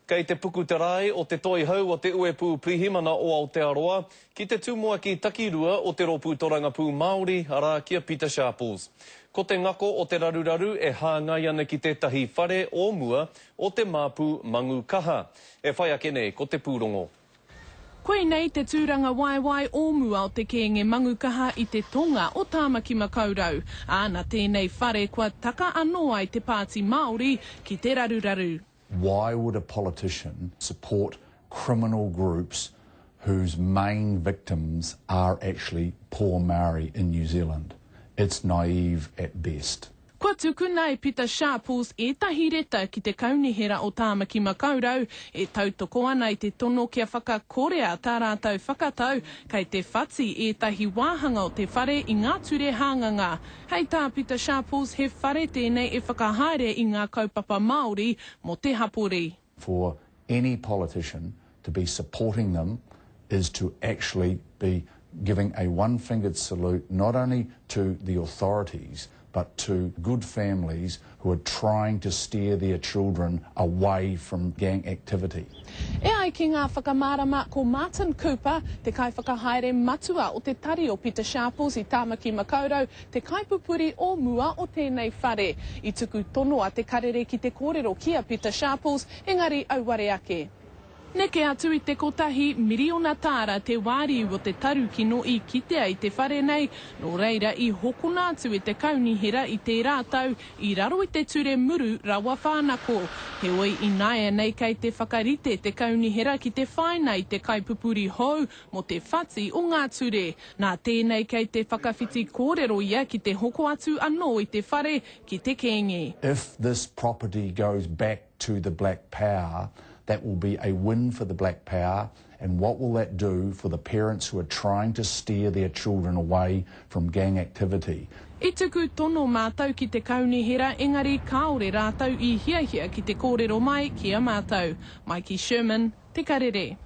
Kei te puku te rae o te Toihau o te Uepū Pirihimana o Aotearoa ki te tumuaki takirua o te Rōpū Torangapū Māori, arā, ki a Pita Sharples. Ko te ngako o te raruraru e hāngai ana ki tētahi whare o mua o te māpu mangu kaha. E whai ake nei ko te pūrongo. Koinei te tūrangawaewae o mua o te kēnge Mangukaha i te tonga o Tāmaki Makaurau, ā, nā tēnei whare kua taka anō ai te Pāti Māori ki te raruraru. Why would a politician support criminal groups whose main victims are actually poor Maori in New Zealand? It's naive at best. Kua tukuna e Pita Sharples ētahi reta ki te Kaunihera o Tāmaki Makaurau e tautoko ana i te tono kia whakakorea tā rātou whakatau kei te whati ētahi wāhanga o te whare i ngā ture hanganga. Hei tā Pita Sharples he whare tēnei e whakahaere i ngā kaupapa Māori mō te hapori. For any politician to be supporting them is to actually be giving a one-fingered salute not only to the authorities but to good families who are trying to steer their children away from gang activity. E ai ki ngā whakamārama, ko Martin Cooper, te kaiwhakahaere matua o te tari o Pita Sharples i Tāmaki Makaurau, te kaipupuri o mua o tēnei whare. I tuku tono a Te Karere ki te kōrero ki a Pita Sharples, engari auare ake. Neke atu i te kotahi miriona tāra te wāriu o te tarukino i kitea i te whare nei, nō reira i hokona atu e te kaunihera i tērā tau i raro i te ture muru rawa whānako. Heoi, ināianei kei te whakarite te kaunihera ki te whāina i te kaipupuri hou mō te whati o ngā ture. Nā tēnei kei te whakawhiti kōrero ia ki te hoko atu anō i te whare ki te kēnge. If this property goes back to the Black Power, that will be a win for the Black Power and what will that do for the parents who are trying to steer their children away from gang activity? I tuku tono mātou ki te kaunihera engari kāore rātou i hiahia ki te kōrero mai ki a mātou. Maiki Sherman, Te Karere.